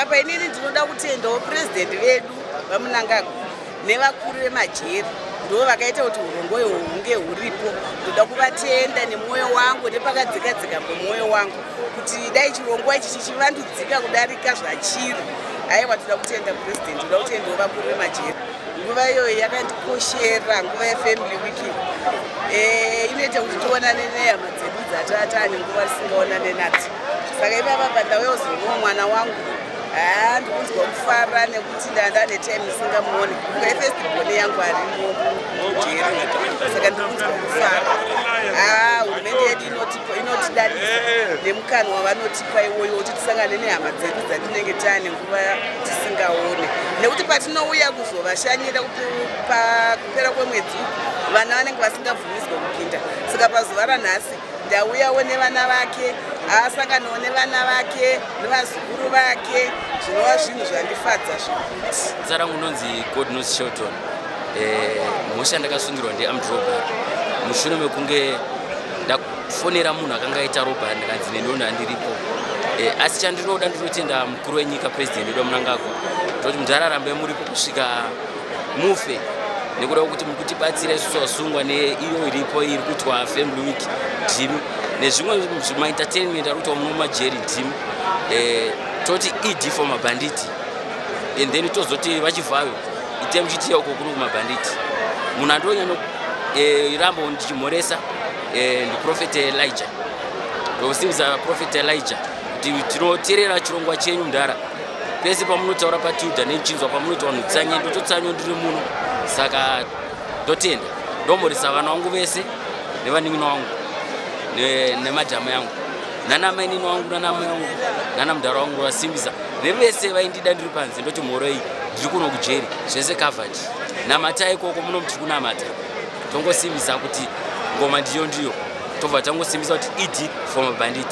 Apa inini ndinoda kutendawo purezidhendi vedu VaMnangagwa nevakuru vemajeri, ndo vakaita kuti urongwa ihwo hunge huripo. Ndoda kuvatenda nemwoyo wangu, nepakadzikadzika pemwoyo wangu, kuti dai chirongwa ichi chichivandudzika kudarika zvachiri. Aiwa, toda kutenda purezidhendi, toda kutendawo vakuru vemajeri. Nguva iyoyo yakandikoshera, nguva yefamily week inoita kuti tionane nehama dzedu dzatata nenguva tisingaonane nadzo. Saka ipapa pandauya kuzoonao mwana wangu, haa, ndikunzwa kufara nekuti ndanda netime isingamuone. Kuga ifirst born yangu arimo mujeri, saka ndiri kunzwa kufara. Haa, hurumende yedu inotidadisa nemukana wavanotipa iwoyo kuti tisangane nehama dzedu dzatinenge taane nguva tisingaone, nekuti patinouya kuzovashanyira pakupera kwemwedzi uku, vana vanenge vasingabvumidzwa kupinda. Saka pazuva ranhasi ndauyawo nevana vake, asanganawo nevana vake nevazukuru vake, zvinova zvinhu zvandifadza zvekuti. Zita rangu unonzi Godnos Shelton. Mhosva ndakasungirwa ndearmed robbery mushure mekunge ndafonera munhu akanga aita robbery, ndikanzi nendonda ndiripo. Asi chandinoda, ndinotenda mukuru wenyika, President wedu Mnangagwa. Toti mundararambe muripo kusvika mufe, nekuda kwekuti muri kutibatsira isusu vasungwa neiyo iripo iri kuitwa family week ndimi, nezvimwe zvimaentertainment ari kuitwa muno mumajeri ndimi. Toti ED for mabhanditi, and then tozoti vachivhayo itai muchitiya uko kuno kumabhanditi. Munhu andonyanya ramba ndichimhoresa ndiprophet Elijah. Ndokusimbisa Prophet Elijah kuti tinoteerera chirongwa chenyu mudhara. Pese pamunotaura patilda nechinzwa, pamunoita vanhu tsanye, ndototsanywa ndiri muno. Saka ndotenda, ndomhoresa vana vangu vese nevanin'ina vangu nemadhamu yangu nanamainini wangu nanamai wangu nanamudhara wangu, vasimbisa nevese vaindida ndiri panze. Ndoti mhoroi, ndiri kuno kujeri, zvese covered. Namatai ikoko muno, tiri kunamata, tongosimbisa kuti ngoma ndiyo ndiyo, tobva tangosimbisa kuti ED for mabhanditi.